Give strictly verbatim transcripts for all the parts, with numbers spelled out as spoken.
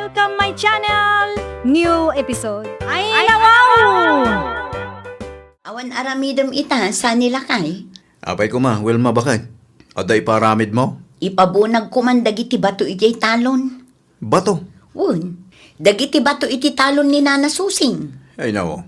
Welcome my channel! New episode. Ay, nawaw! Awan aramidem ita, saan ni lakay? Apay koma, Wilma, baket? Adda iparamidmo? Ipabunag koman dagiti bato idiay talon. Bato? Wen, dagiti bato iti talon ni Nana Susing. Ay, nawaw.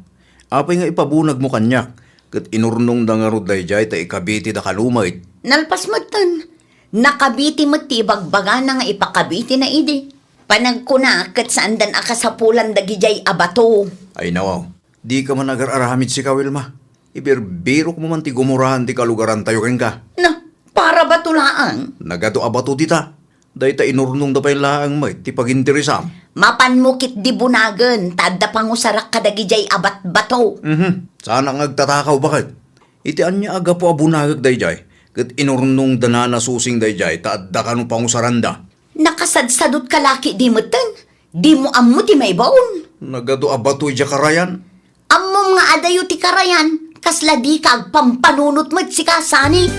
Apay nga ipabunagmo kaniak, ket inurnongda ngarud daydiay ta ikabitida kano met? Nalpas metten. Nakabiti met ti ibagbagana nga ipakabitina idi. Panagkuna, ket saandan a kasapulan dagidiay a bato. Ay, nawaw. Dika man agar-aramid sika, Wilma. Ibirbirokmo man ti gumuraen ti kalugarantayo kenka. Na, para bato laeng. Nagadu a bato dita. Dayta inurnongda pay laeng met ti paginteresam. Mapanmo ketdi bunagen, ta adda pangusarak kadagidiay a batbato. Mhm. Saanak nga agtatakaw, baket? Iti ania a gapu a bunagek daydiay, ket inurnongda Nana Susing daydiay ta adda kano pangusaranda. Nakasadsadutka la ketdi metten? Dimo ammo ti maibaon? Nagadu a bato idiay karayan. Ammom nga adayo ti karayan, kasla dika agpampanunot met sika, sani?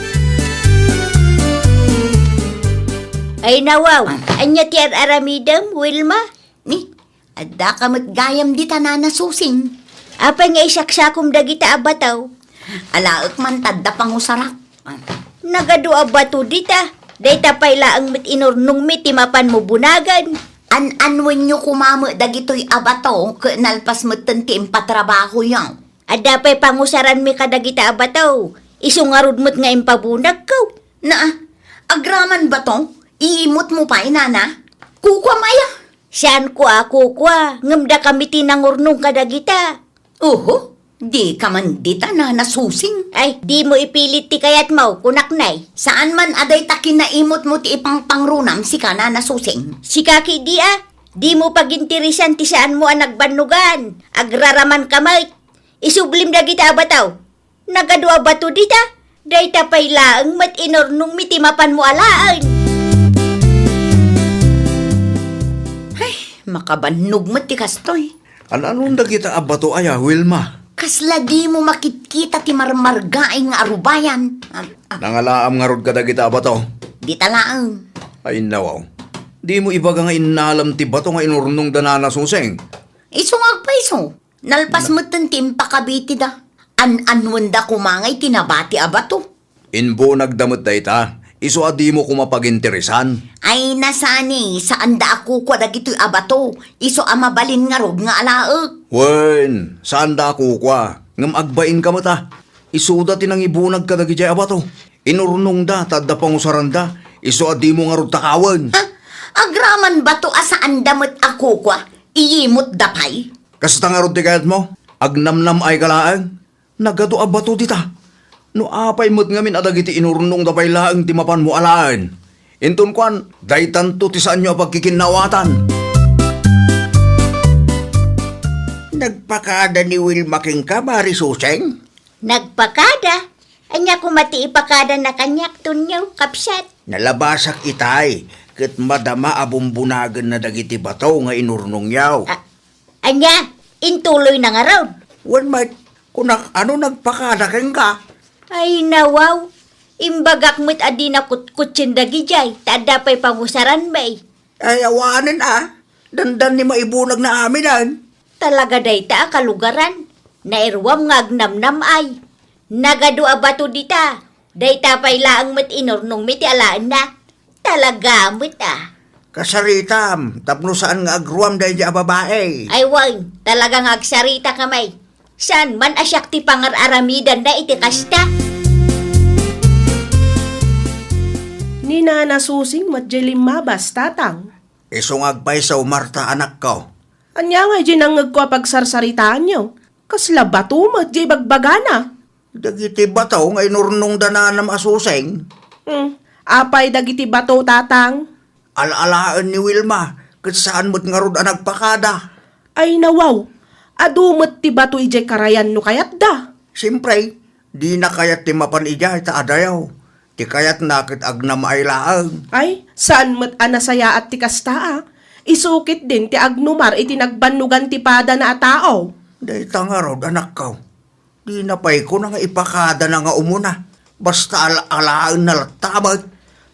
Ay, nawaw, ania ti ar-aramidem, Wilma? Ni, addaka met gayam dita, Nana Susing. Apay nga isaksakom dagita a bato? Alaek man ta adda pangusarak. Nagadu a bato dita. Dayta pay laeng met inurnongmi ti mapanmo bunagen. An-anwenyo koma met dagitoy a bato ket nalpas metten ti impatrabahoyo. Adda pay pangusaranmi kadagita a bato. Isu ngarud met nga impabunagko. Naa, agraman bato? Iimutmo pay, nana? Kukuam aya? Saanko a kukua, ngem dakami ti nangurnong kadagita. Oho, dika man dita, Nana Susing. Ay, dimo ipilit ti kayatmo, kunak nay. Saan man a dayta kinaimutmo ti ipangpangrunam sika, Nana Susing? Sika ketdi a, dimo paginteresan ti saanmo a nagbannogan. Agraramanka met. Isublim dagita a bato. Nagadu a bato dita. Dayta pay laeng met inurnongmi ti mapanmo alaen. Ay, makabannog met ti kastoy. An-anon dagita a bato aya, Wilma? Kasla dimo makitkita ti marmargaing nga arubayan. Am, am. Nangalaam ngarud kadagita a bato? Dita laeng. Ay, nawaw. Dimo ibaga nga innalem ti bato nga inurnongda Nana Susing? Isu nga agpayso. Nalpas metten ti impakabitida. An-anwenda koma nga iti nabati a bato. Imbunagda met dayta, isu a dimo koma paginteresan. Ay, nasani, saanda a kukua dagitoy a bato, isu a mabalin ngarud nga alaek. Wen, saanda a kukua, ngem agbainka met a. Isuda ti nangibunag kadagidiay a bato. Inurnongda ta adda pangusaranda, isu a dimo ngarud takawen. Ha? Agraman bato a saanda met a kukua, iyimutda pay? Kasta ngarud ti kayatmo? Agnamnam-ayka laeng? Nagadu a bato dita. No apay met ngamin a dagiti inurnongda pay laeng ti mapanmo alaen. Inton kuan, daytanto ti saanyo a pagkikinnaawatan. Nagpakada ni Wilma kenka, Mari Suseng? Nagpakada? Ania koma ti ipakadana kaniak, Tonyo, kabsat? Nalabasak itay, ket madama a bumbunagenna dagiti bato nga inurnongyo. A-, ania? Intuloyna ngarud? Wen met, kunak, ano nagpakada kenka? Ay, nawaw. Imbagak met a dina kutkutsien dagidiay, ta adda pay pangusaranmi. Ay, awanen a. Dandani maibunagna aminen. Talaga dayta a kalugaran. Nairuam nga agnamnam-ay. Nagadu a bato dita. Dayta pay laeng met inurnongmi ti alaenna. Talaga met a. Kasaritam, tapno saan nga agruam daydi a babai. Ay wen, talaga nga agsaritakami. Saan man a siak ti pangar-aramidanna iti kasta? Ni Nana Susing met diay limmabas, Tatang. Isu nga agpayso, Marta, anakko. Ania ngay diay nangngegko a pagsarsaritaanyo? Kasla bato met diay bagbagana. Dagiti bato nga inurnongda nanam a Suseng. Hmm, apay dagiti bato, Tatang? Al-alaen ni Wilma, ket saan met ngarud a nagpakada. Ay, nawaw, adu met ti bato idiay karayan no kayatda. Siempre, dina kayat ti mapan idiay ta adayo. Ti kayatna ket agnamaay laeng. Ay, saan met a nasayaat ti kasta a. Isu ketdin ti agnumar iti nagbannogan ti padana a tao. Dayta ngarud, anakko. Dina pay kuna nga ipakadana nga umuna. Basta al-alaenna latta met.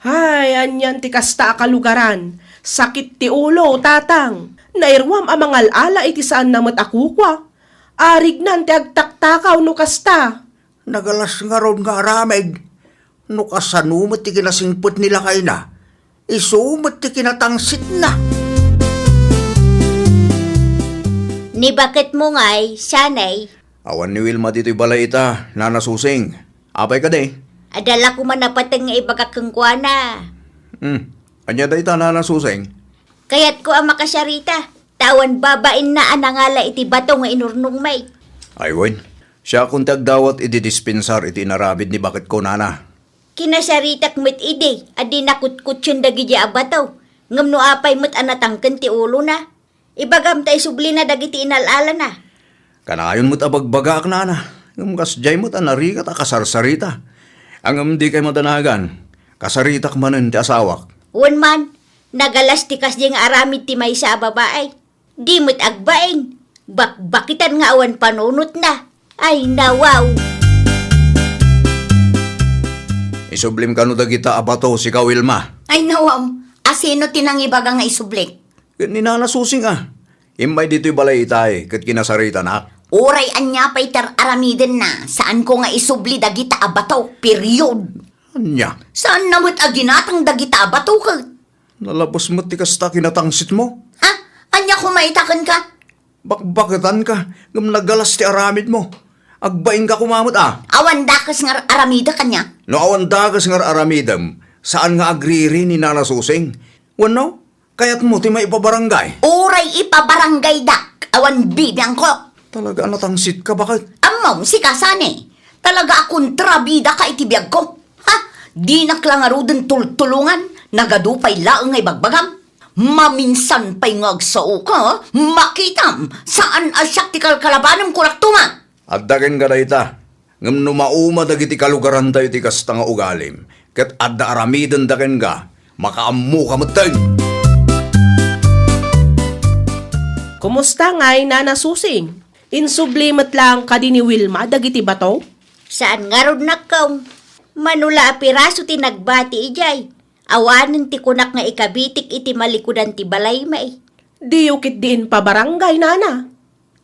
Ay, anian ti kasta a kalugaran. Sakit ti ulo, Tatang. Nairuam a mangal-ala iti saanna met a kukua. Arignan ti agtaktakaw no kasta. Nagalas ngarud nga aramid. No kasano met ti kinasingpet ni lakayna, isu met ti kinatangsitna. Ni baketmo ngay, sianay? Awan ni Wilma ditoy balay ita, Nana Susing. Apay kadi? Adda la koma napateng nga ibagak kenkuana. Hmm. Ania dayta, Nana Susing? Kayatko a makasarita, ta awan babainna a nangala iti bato nga inurnongmi. Ay wen, siakon ti agdawat iti dispensar iti inaramid ni baketko, nana. Kinasaritak met idi a di nakutkutsen dagidiay a bato, ngem no apay met a natangken ti ulona, ibagam ta isublina dagiti inal-alana. Kanayon met a bagbagaak, nana, ngem kasdiay met a narigat a kasarsarita. Ngem dikay madanagan, kasaritak manen ti asawak. Wen man, nagalas ti kasdiay nga aramid ti maysa a babai. Di met agbain. Bakbakitan nga awan panunotna. Ay, nawaw! Isublim kano dagita a bato, sika, Wilma? Ay, nawaw! Asino ti nangibaga nga isublik? Ket ni Nana Susing a. Immay ditoy balay itay, ket kinasaritanak. Uray ania pay ti ar-aramidenna, saanko nga isubli dagita a bato, period. Ania? Saanna met a ginatang dagita a bato ket? Nalabes met ti kasta kinatangsitmo. Ha? Ania koma ita kenka? Bakbaketanka, ngem nagalas ti aramidmo. Agbainka koma met a. Awan dakes nga ar-aramidek ania? No awan dakes nga ar-aramidem, saan nga agriri ni Nana Susing? Wenno, kayatmo ti maipabarangay? Uray ipabarangaydak, awan bibiangko. Talaga a natangsitka, baket? Ammom, sika sani. Talaga a kontrabidaka iti biagko. Ha? Dinak la ngaruden tultulongan, nagadu pay laeng nga ibagbagam. Maminsan pay nga agsaoka, makitam, saan a siak ti kalkalabanem, kunak tuma. Adda kenka dayta. Ngem no mauma dagiti kalugarantayo iti kasta nga ugalim, ket adda aramidenda kenka, makaammoka metten. Kumusta ngay, Nana Susing? Insubli met laeng kadi ni Wilma dagiti bato? Saan ngarud, nakkong. Mano la a piraso ti nagbati idiay. Awanen ti kunak nga ikabitik iti malikudan ti balaymi. Diyo ketdi impabarangay, nana?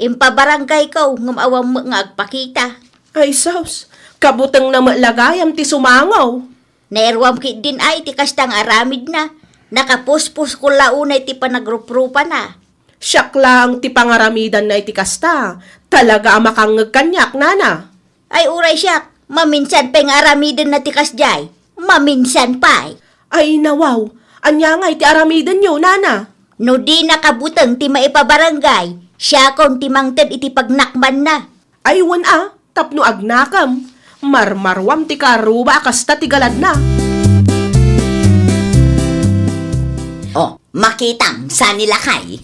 Impabarangayko, ngem awan met nga agpakita. Ay sus, kabutengna met la gayam ti sumango. Nairuam ketdin ay ti kasta nga aramidna. Nakapuspusko la unay ti panagruprupana. Siak laeng ti pangaramidanna iti kasta. Talaga a makangngeg kaniak, nana. Ay, uray siak, maminsan pay nga aramidenna ti kasdiay. Maminsan pay. Ay, nawaw, ania ngay ti aramidenyo, nana? No di nakabuteng ti maipabarangay, siakon ti mangted iti pagnakmanna. Ay, wen a, tapno agnakem, marmaruam ti karuba a kasta ti galadna. Oh, makitam, sani lakay.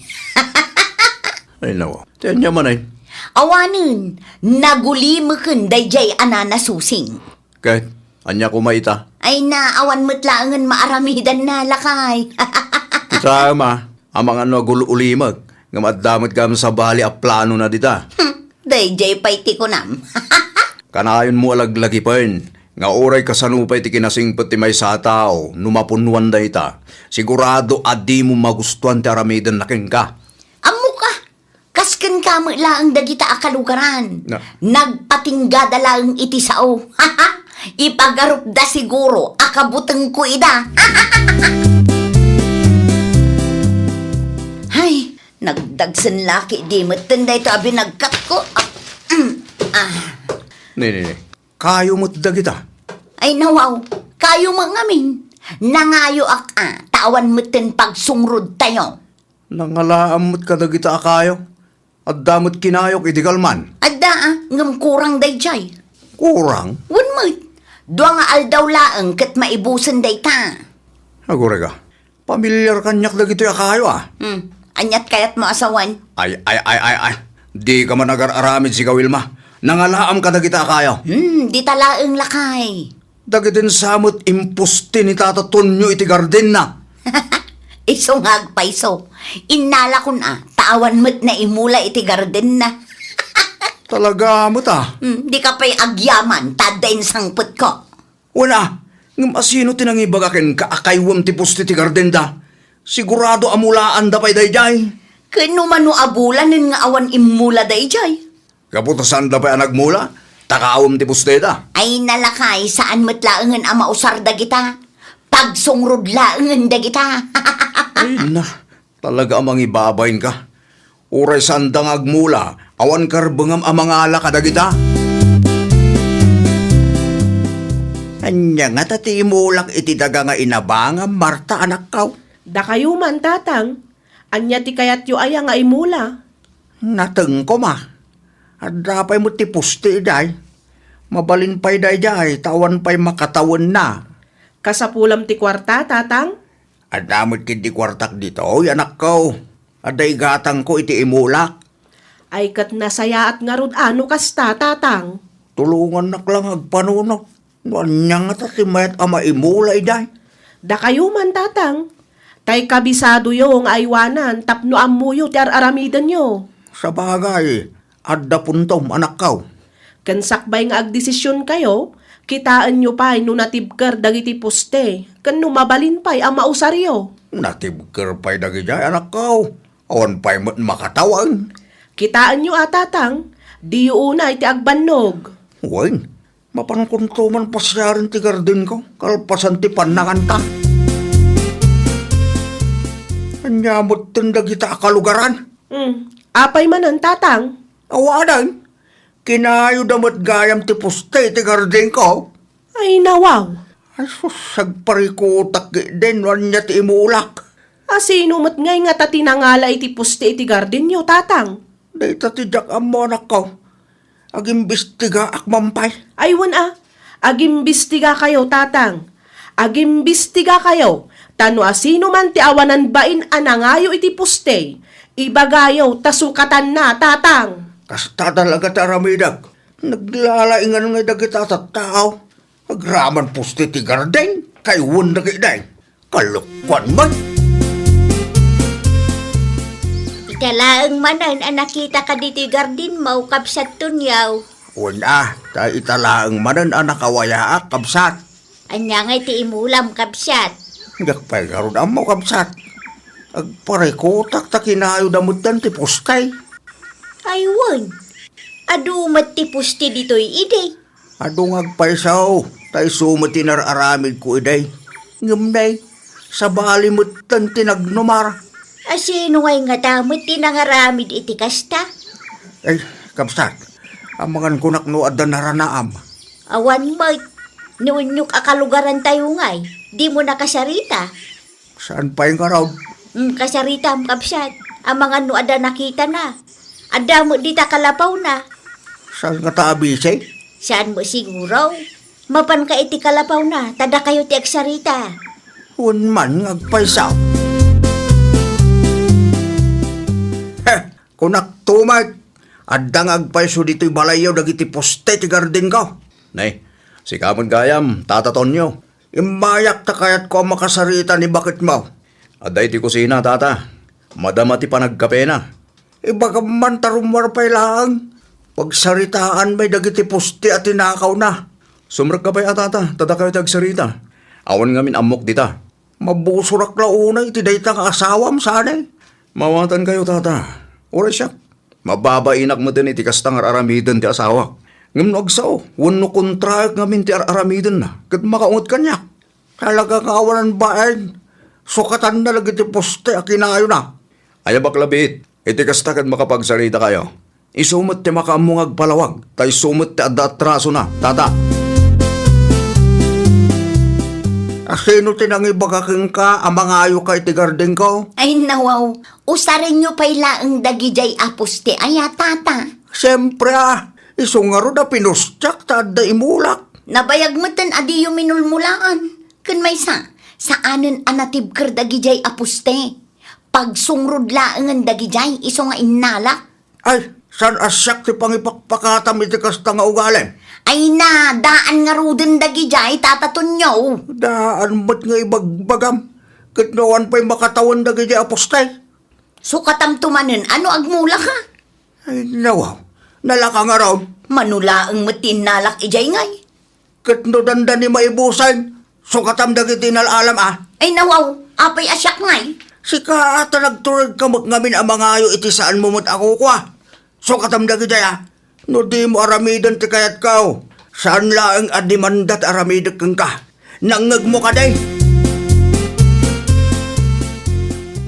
Ay, nawaw. Ti ania manen? Awanen, nagulimeken daydiay a Nana Susing. Ket, ania koma ita? Ay na, awan met laengen maaramidanna, lakay. Ita, ama, amangan no agul-ulimek, ngem adda met gayam sabali a planona dita. Hmm, daydiay pay ti kunam. Kanayonmo a laglagipen, nga uray kasano pay ti kinasingpet ti maysa a tao no mapunnoan dayta, sigurado a dimo magustuan ti aramidenna kenka. Ammok a, kas kenka met laeng dagita a kalugaran. Na. Nagpatinggada laeng iti sao. Ipagarupda siguro a kabutengko ida. Hay, nagdagsen laki di metten dayto a binagkatko. Ah, mm, ah. Ne, ne, ne. Kayo met dagita. Ay, nawaw. Kayo met ngamin. Nangayoak a, ta awan metten pagsungrod tayo. Nangalaam met kadagita a kayo. Adda met kinayok iti galman. Adda a, ngem kurang daydiay. Kurang? Wen met. Dua nga aldaw laeng ket maibusen dayta. Agurayka. Pamilyar kaniak dagitoy a kayo a. Hmm. Aniat kayatmo a sawen? Ay, ay, ay, ay, ay. Dika man agar-aramid, sika Wilma. Nangalaam kadagita a kayo. Hmm, dita laeng lakay. Dagiti sa met imposte ni Tata Tonyo iti gardenna. Isu nga agpayso. Innalakon a, ta awan met naimula iti gardenna. Talaga met a. Hmm, dika pay agyaman, ta adda insangpetko. Wen a, ngem asino ti nangibaga kenka a kaywem ti poste ti gardenda? Sigurado a mulaanda pay daydiay. Ken no mano a bulanen nga awan immula daydiay? Gapu ta saanda pay a nagmula, ta kaawem ti posteda. Ay, nalakay, saan met laengen a mausar dagita. Pagsungrod laengen dagita. Ay na, talaga a mangibabain ka. Uray saanda nga agmula, awan karbengam a mangala kadagita. Ania ngata ti imulak iti daga nga inabangam, Marta, anakkaw? Dakayo man, Tatang. Ania ti kayatyo aya nga imula? Natengko, ma. Adda pay met ti poste idiay. Mabalin pay daydiay, ta awan pay makatawenna. Kasapulam ti kuarta, Tatang? Adda met ketdi kuartak ditoy, anakko. Adda igatangko iti imulak. Ay, ket nasayaat ngarud a no kasta, Tatang. Tulongannak la nga agpanunot. No ania ngata ti mayat a maimula idiay? Dakayo man, Tatang. Tay kabisadoyo nga aywanan tapno ammoyo ti ar-aramidenyo. Sabagay, adda puntom, anakkaw. Ken sakbay nga agdesisionkayo, kitaenyo pay no natibker dagiti poste, ken no mabalin pay a mausaryo. Natibker pay dagidiay, anakkaw. Awan pay met makatawen. Kitaenyo a, Tatang, diyo unay ti agbannog. Wen, mapankonto man pasiaren ti gardenko, kalpasan ti pannanganta. Ania metten dagita a kalugaran? Hmm, apay manen, Tatang? Awanen, kinayoda met gayam ti poste ti gardenko. Ay, nawaw. Ay, sus, agparikutak ketdin no ania ti imulak. A sino met ngay ngata ti nangala iti poste iti gardenyo, Tatang? Dayta ti diak ammo, anakko. Agimbestigaak man pay. Ay, wen a. Agimbestigakayo, Tatang. Agimbestigakayo, ta no asino man ti awanan bain a nangayo iti poste, ibagayo ta sukatanna, Tatang. Kasta talaga ti aramidek. Naglalaingan ngay dagita a tattao. Agraman poste ti garden, kaywen dagiti. Kalokuan man. Ita laeng manen a nakitaka ditoy gardenmo, Kabsat Tonio. Wen a, ta ita laeng manen a nakawayaak, kabsat. Ania ngay ti imulam, kabsat? Diak pay ngarud ammo, kabsat. Agparikutak ta kinayoda metten ti poste. Ay, wen. Adu met ti poste ditoy idi. Adu nga agpayso, ta isu met ti inar-aramidko idi. Ngem nay, sabali metten ti nagnumar. A sino ngay ngata met ti nangaramid iti kasta? Ay, kabsat, amangan konak no adda naranaam. Awan met. Ni unyok a kalugarantayo ngay, dimo nakasarita. Saan pay ngarud? Mm, kasaritam, kabsat. Amangan no adda nakitana. Adda met dita kalapawna. Saan ngata a bisi? Saan met siguro? Mapanka iti kalapawna, ta dakayo ti agsarita. Wen man nga agpayso. Heh, kunak tumek, adda nga agpayso ditoy balayyo dagiti poste ti gardenko. Nay, sika met gayam, Tata Tonio. Immayak ta kayatko a makasarita ni baketmo. Adda iti kusina, Tata. Madama ti panagkapena. Ibagam man ta rummuar pay laeng. Pagsaritaan met dagiti poste a tinakawna. Sumrekka pay a, Tata, ta dakayo ti agsarita. Awan ngamin ammok dita. Mabusorak la unay iti dayta nga asawam, saan? Mawatankayo, Tata. Uray siak. Mababainak metten iti kasta nga ar-aramiden ti asawak. Ngem no agsao, wenno kontraek ngamin ti ar-aramidenna, ket makaunget kaniak. Talaga nga awanan bain, sukatanna dagiti poste a kinayona. Aya, bakla biit, iti kasta ket makapagsaritakayo. Isu met ti makaammo nga agpalawag, ta isu met ti adda atrasona, Tata. Asino ti nangibaga kenka a mangayoka iti gardenko? Ay, nawaw, usarenyo pay laeng dagidiay a poste aya, Tata? Siempre a, isu ngarud a pinustiak ta adda imulak. Nabayag metten a diyo minulmulaan. Ken maysa, saanen a natibker dagidiay a poste. Pagsungrod laengen dagidiay isu nga innalak. Ay, saan a siak ti pangipakpakatam iti kasta nga ugalim? Ay na, daan ngaruden dagidiay, Tata Tonio. Daan met nga ibagbagam. Ket no awan pay makatawen dagidiay a poste. Sukatamto manen, ano agmulaka? Ay, nawaw. Nalaka ngarud. Mano laeng met ti innalak idiay ngay? Ket no dandani maibusen, sukatam dagiti nal-alam a. Ay, nawaw, apay a siak ngay? Sika a ta nagturedka met ngamin a mangayo iti saanmo met a kukua. Sukatam dagitoy a, no dimo aramiden ti kayatko, saan laeng a demanda ti aramidek kenka. Nangngegmo kadi?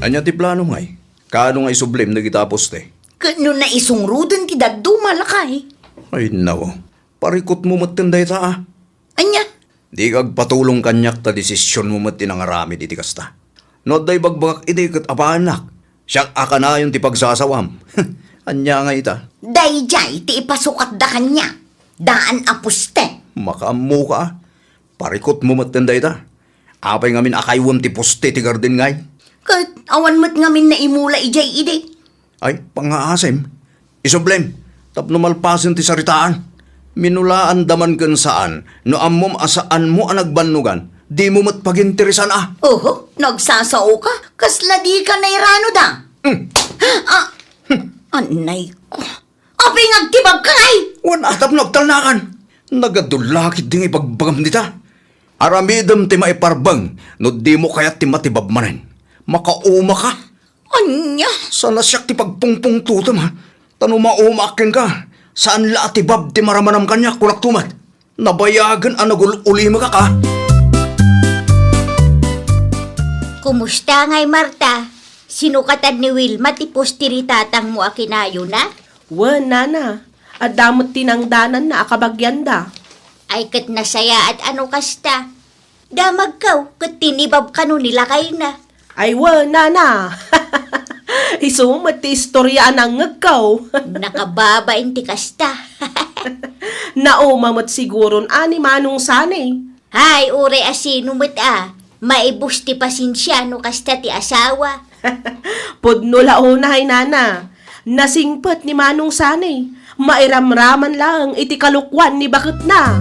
Ania ti plano, ngay? Kaano nga isublim dagita a poste? Ket no naisungroden ti dadduma, lakay? Ay, nako. Parikutmo metten dayta a. Ania? Dika agpatulong kaniak ta desisionmo met ti nangaramid iti kasta. No adda ibagbagak idi ket apaannak, siak a kanayon ti pagsasawam. Ania nga ita? Daydiay ti ipasukatda kaniak. Daan a poste. Makaammoka a. Parikutmo metten dayta. Apay ngamin a kayuem ti poste ti garden, ngay? Ket awan met ngamin naimula idiay idi. Ay, pangngaasim. Isublim, tapno malpasen ti saritaan. Minulaanda man ken saan, no ammom a saanmo a nagbannogan, dimo met paginteresan a. Oho, nagsasaoka, kasla dika nairanoda. Hmm. Ah, anay ko. Apay nga agtibabka, ay? Wen a tapno agtalnakan. Nagadulla ketdi nga ibagbagam dita. Aramidem ti maiparbeng no dimo kayat ti matibab manen. Makaumaka. Ania? Sana siak ti pagpungpungtotem, ha? Ta no maumaak kenka, saan la a tibab ti maramanam kaniak, kunak tumet. Nabayagen a nagul-ulimekak a. Kumusta ngay, Marta? Sinukatan ni Wilma ti poste ni tatangmo a kinayona? Wen, nana. Adda met ti nangdananna a kabagianda. Ay, ket nasayaat a no kasta. Damagko ket tinibab kano ni lakayna. Ay, wen, nana. Isu met ti istoria a nangngegko. Nakababain ti kasta. Nauma met siguron a ni Manong Sani. Hay, uray a sino met a, maibus ti pasensia no kasta ti asawa. Pudno la unay, nana. Nasingpet ni Manong Sani. Mairamraman laeng iti kalokuan ni baketna.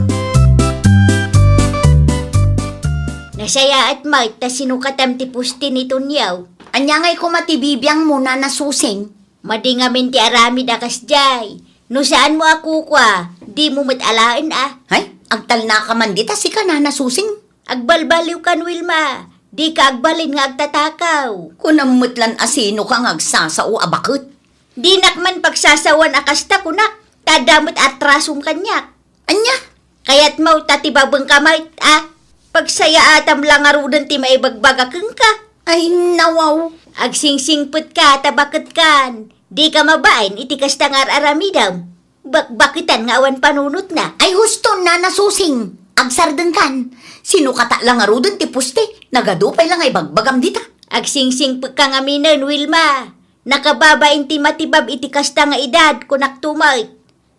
Nasayaat met ta sinukatam ti poste ni Tonyo. Ania ngay koma ti bibiangmo, Nana Susing? Madi ngamin ti aramid a kasdiay. No saanmo a kukua, dimo met alaen a. Hay, agtalnaka man dita sika, Nana Susing. Agbalbaliwkan, Wilma. Dika agbalin nga agtatakaw. Kunam met lan a sinoka nga agsasao a baket. Dinak man pagsasawan a kasta, kunak. Ta adda met atrasom kaniak. Ania? Kayatmo ta tibabengka met a? Pagsayaatam la ngaruden ti maibagbagak kenka. Ay, nawaw. Agsingsingpetka ta baketkan. Dika mabain iti kasta nga ar-aramidem. Bakbaketan nga awan panunotna. Ay, husto, Nana Susing. Agsardengkan. Sinukata la ngaruden ti poste. Nagadu pay la nga ibagbagam dita. Agsingsingpekka ngaminen, Wilma. Nakababain ti matibab iti kasta nga edad, kunak tumet.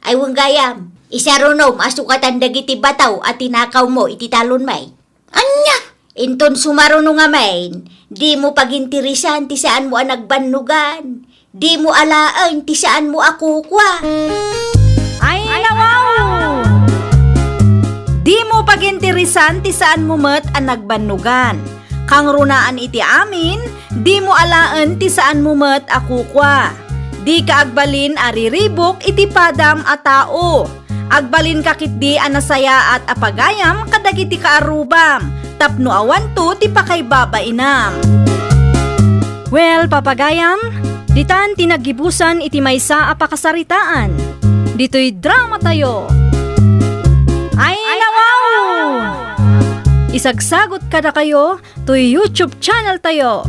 Ay, wen gayam, isarunom a sukatan dagiti bataw a tinakawmo iti talonmi. Ania? Inton sumaruno ngamin, dimo paginteresan ti saanmo a nagbannogan. Dimo alaen ti saanmo a kukua. Ay, nawaw! Dimo paginteresan ti saanmo met a nagbannogan. Kangrunaan iti amin, dimo alaen ti saanmo met a kukua. Dika agbalin a riribuk iti padam a tao. Agbalinka ketdi a nasayaat a pagayam kadagiti kaarrubam, tapno awanto ti pakaibabainam. Well, papagayam, ditan ti naggibusan iti maysa a pakasaritaan. Ditoy dramatayo. Ay, nawaw! Isagsagot kadakayo toy YouTube channel tayo,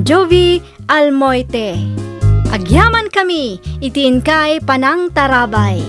Jovi Almoite. Agyaman kami iti inkay panangtarabay.